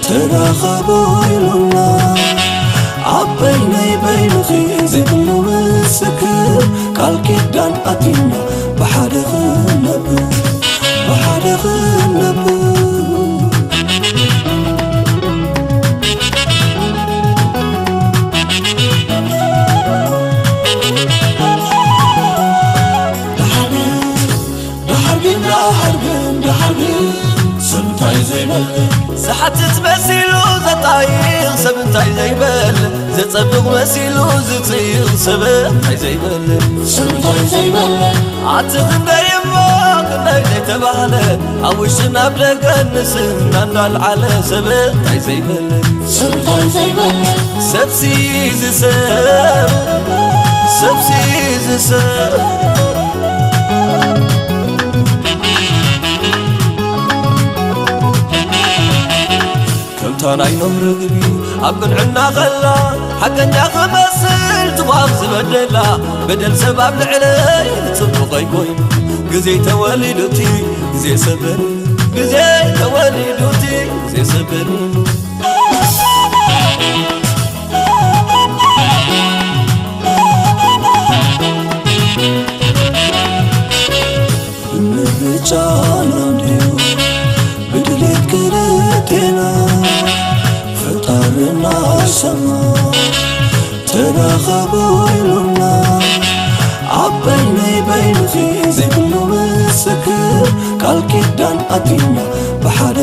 ተራኸቡ ኢሉና፣ ኣብ በይነይ በይንኺ ዘይብሉ ምስክር፣ ቃል ኪዳን ኣቲና፣ ብሓደ ክንነብር፣ ብሓደ ክንነብር። ደሓር ግን፣ ደሓር ግን፣ ደሓር ግን፣ ደሓር ግን፣ ሰብ እንታይ ዘይበል? ዝሓትት መሲሉ ዘጣይቕ ሰብ እንታይ ዘይበል? ዘጸብቕ መሲሉ ዝጽይቕ ሰብ እንታይ ዘይበል? ሰብ እንታይ ዘይበል? ኣቲ ክንደይ እሞ ክንደይ ዘይተባህለ፣ ኣብ ውሽጥን ኣብ ደገን ንስና እንዳልዓለ ሰብ እንታይ ዘይበል? ሰብ እንታይ ዘይበል? ሰብሲ ዝሰብ፣ ሰብሲ ዝሰብ። ከምታ ናይ ኖህ ርግቢ ኣብ ቅንዕና ኸላ፣ ሓቀኛ ክመስል ትጓም ዝበደላ፣ በደል ሰብ ኣብ ልዕለይ ጽቡቕ ኣይኮይኑ። ግዜ ተወሊዱቲ ግዜ ሰብር፣ ግዜ ተወሊዱቲ ግዜ ሰብር። ምርጫና እንድዩ ብድሌት ክልቴና፣ ፈጣርና ሰማ ተራኸቡ ኢሉና፣ ኣብ በይነይ በይንኺ ዘይብሉ ምስክር፣ ቃል ኪዳን ኣቲና፣ ብሓደ